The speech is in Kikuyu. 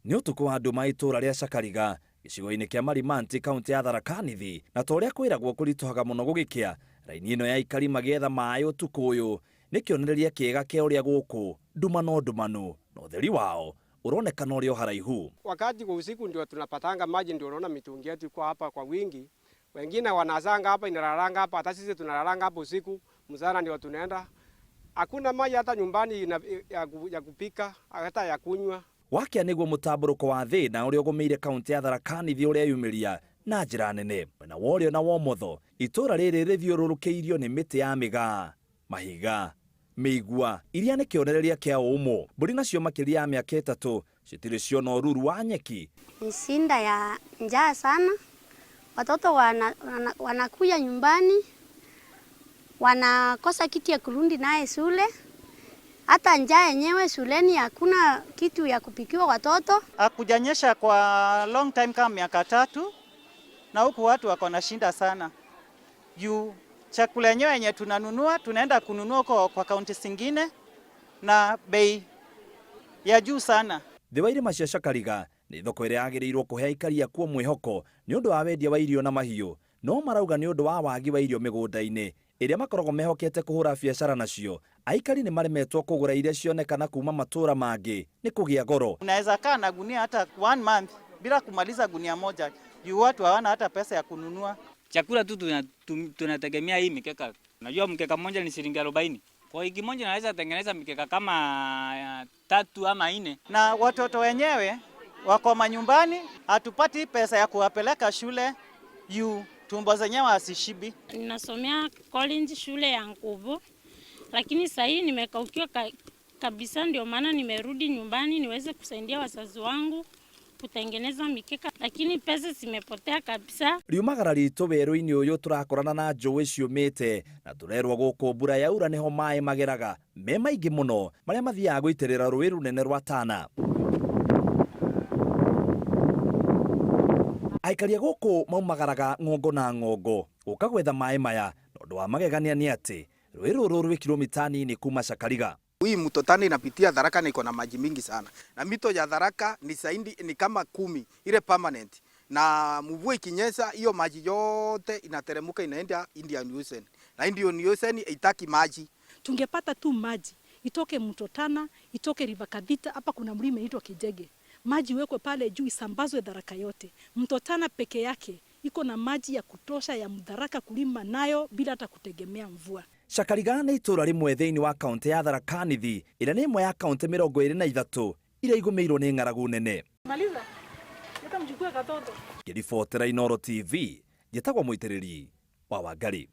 Nĩ ũtukũ wa nduma itũũra rĩa Cakariga gĩcigo-inĩ kĩa Marimanti kaunti ya Tharaka Nithi, na ta ũrĩa kwĩragwo kũritũhaga mũno gũgĩkĩa, raini ĩno ya aikari magĩetha maĩ ũtukũ ũyũ nĩ kĩonereria kĩega kĩa ũrĩa gũkũ nduma no ndumanu na ũtheri wao ũronekana ũrĩ o haraihu. Wakati kwa usiku ndio tunapatanga maji, ndio unaona mitungi yetu iko hapa kwa wingi. Wengine wanazanga hapa, inalalanga hapa, hata sisi tunalalanga hapa usiku, mchana ndio tunaenda. Hakuna maji hata nyumbani ya kupika, hata ya kunywa. Wakĩa nĩguo mũtambũrũko wa thĩna ũrĩa ũgũmĩire kaunti ya Tharaka Nithi ũreyumĩria na njĩra nene. Mwena wa ũrĩo na wa ũmotho, itũũra rĩrĩ rĩthiũrũrũkĩirio nĩ mĩtĩ ya mĩgaa, mahiga, mĩigua iria nĩ kĩonereria kĩa ũmũ. Mbũri nacio makĩria ya mĩaka 3 citirĩ ciona ũruru wa nyeki. Ni shida ya njaa sana. Watoto wanakuja nyumbani wanakosa kitu ya kurudi naye shule. Hata njaa yenyewe shuleni hakuna kitu ya kupikiwa watoto. Hakujanyesha kwa long time kama miaka 3, na huku watu wako na shida sana. Juu chakula yenyewe yenye tunanunua tunaenda kununua kwa kaunti zingine na bei ya juu sana. Thĩ wa irĩma cia Cakariga nĩ thoko ĩrĩa yagĩrĩirwo kũhe aikari akuo mwĩhoko nĩ ũndũ wa wendia wa irio na mahiũ, no marauga nĩ ũndũ wa wagi wa irio mĩgũnda-inĩ ĩrĩa makoragwo mehokete kũhũra biacara nacio. Aikari nĩ maremetwo kũgũra iria cionekana kuma matũũra mangĩ nĩ kũgĩa goro. Unaweza kaa na gunia hata 1 month bila kumaliza gunia moja, juu watu hawana hata pesa ya kununua. Chakula tu tunategemea hii mikeka. Unajua mkeka mmoja ni shilingi 40. Kwa wiki moja naweza tengeneza mikeka kama 3 ama 4. Na watoto wenyewe wako manyumbani, hatupati pesa ya kuwapeleka shule juu tumbo zenyewe hasishibi. Ninasomea college shule ya Nkubu, lakini sasa hii nimekaukiwa kabisa, ndio maana nimerudi nyumbani niweze kusaidia wazazi wangu kutengeneza mikeka, lakini pesa zimepotea kabisa. Riumagara ritũ werũ-inĩ ũyũ tũrakorana na njũĩ ciũmĩte na tũrerwo gũkũ mbura yaura nĩho maĩ mageraga me maingĩ mũno marĩa mathiaga gũitĩrĩra rũĩ rũnene rwa Tana. Aikari a gũkũ maumagaraga ng'ongo na ng'ongo gũka gwetha maĩ maya, na ũndũ wa magegania nĩ atĩ rũĩ rũrũ rwĩ kilomita nini kuma Cakariga. Hii mto Tana inapitia Tharaka na iko na maji mingi sana. Na mito ya Tharaka ni zaidi, ni kama 10 ile permanent. Na mvua ikinyesha hiyo maji yote inateremka inaenda Indian Ocean. Na Indian Ocean haitaki maji. Tungepata tu maji itoke mto Tana, itoke River Kathita, hapa kuna mlima inaitwa Kijege. Maji iwekwe pale juu isambazwe Tharaka yote. Mto Tana peke yake iko na maji ya kutosha ya Tharaka kulima nayo bila hata kutegemea mvua. Cakariga nĩ itũũra rĩmwe thĩinĩ wa kaunti ya Tharaka Nithi ĩrĩa nĩ ĩmwe ya kaunti 23 iria igũmĩirwo nĩ ng'aragu nene. Maliza. Leta mjukuu katoto. Ngĩribotera Inooro TV, njĩtagwo Mũitĩrĩri wa Wangari.